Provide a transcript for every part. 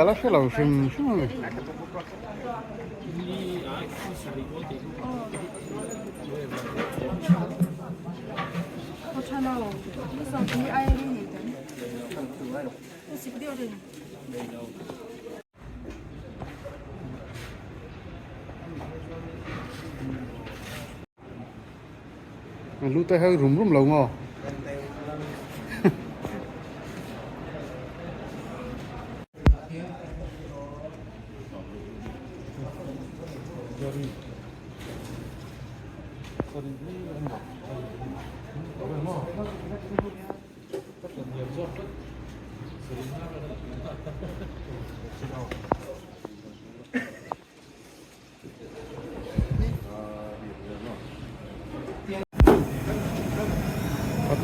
ka la hre lo hrim hrim a ni. Lu te hơi rum rum lo maw?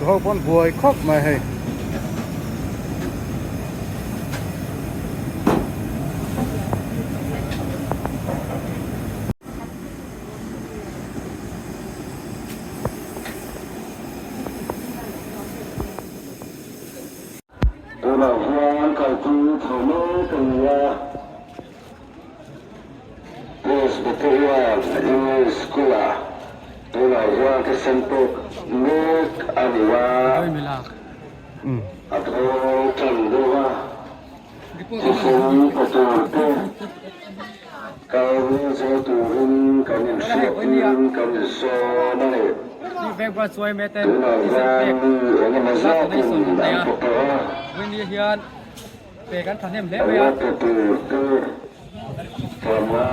Ho pawn buai khawp mai hei. Tunah hian kalpui chho mek a ni a. Presbyterian English School-ah tunah hian thisen pek mek a ni a, a thawl tan deuh a, thisen pe tur te kal zel turin kan inhriattirin kan insawm a ni. Tunah hian mi engemaw zatin an pe tawh a.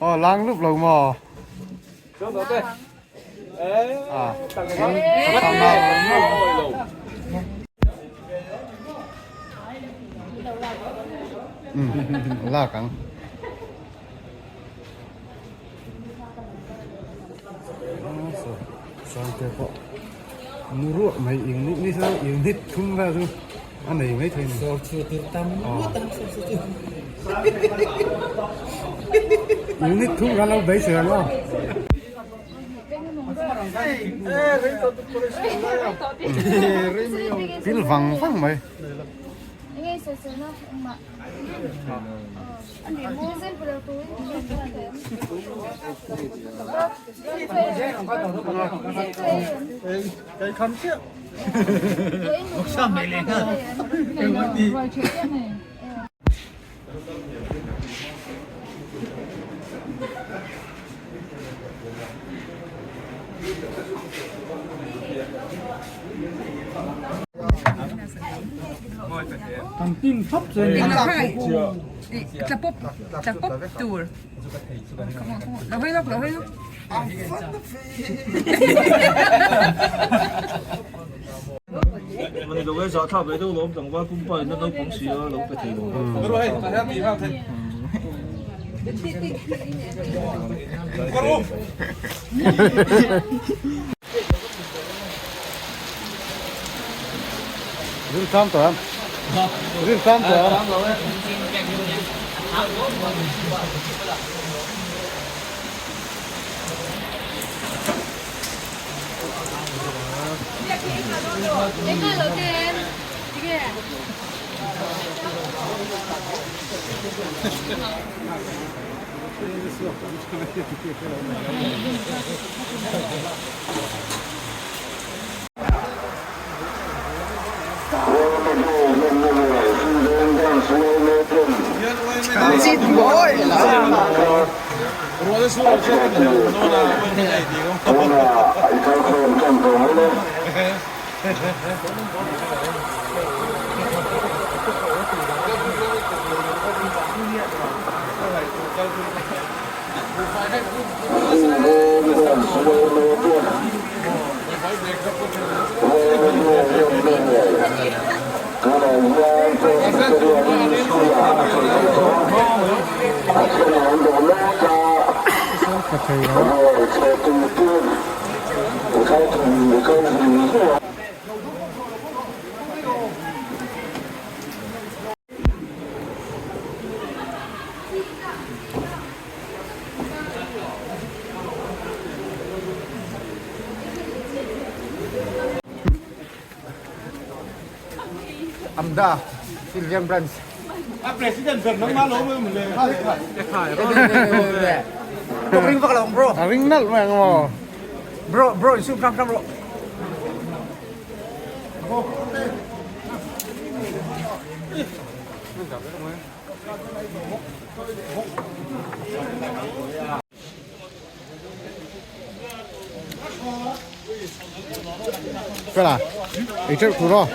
Aw lang lup lo maw? Lak ang. Sangte pawh mu ruah mai ing ni chu unit thum vel chu a nei mai thei a ni. Unit thum kha lo beisei ang aw. Pil vang vang mai. Rin sam tawh em? Rin sam tawh em? Ka thei lo. dah a Sylvian branch. A president ber nangmah lo awm le. Tok ring vak lo ang bro. A ring nalh mai ang maw. Bro bro insum hram hram rawh. Fela, ei teuh tur aw.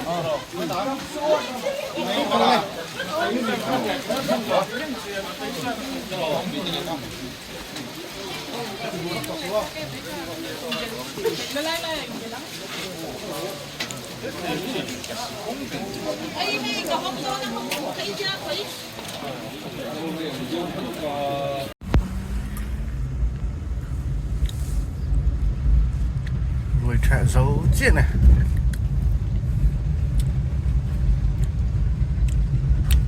Ruai ṭheh zo chiah ni.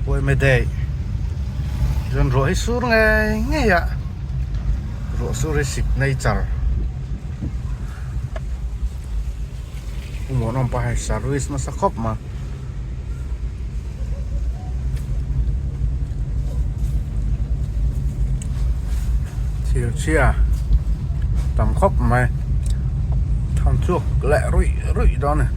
Uaime day chuan ruah hi sur ngei ngei a ruah sur hi signature muanawm pawh hei service nasa khawp mai. Thir chhia tam khawp mai thawn chhuak leh ruih ruih dawn a ni.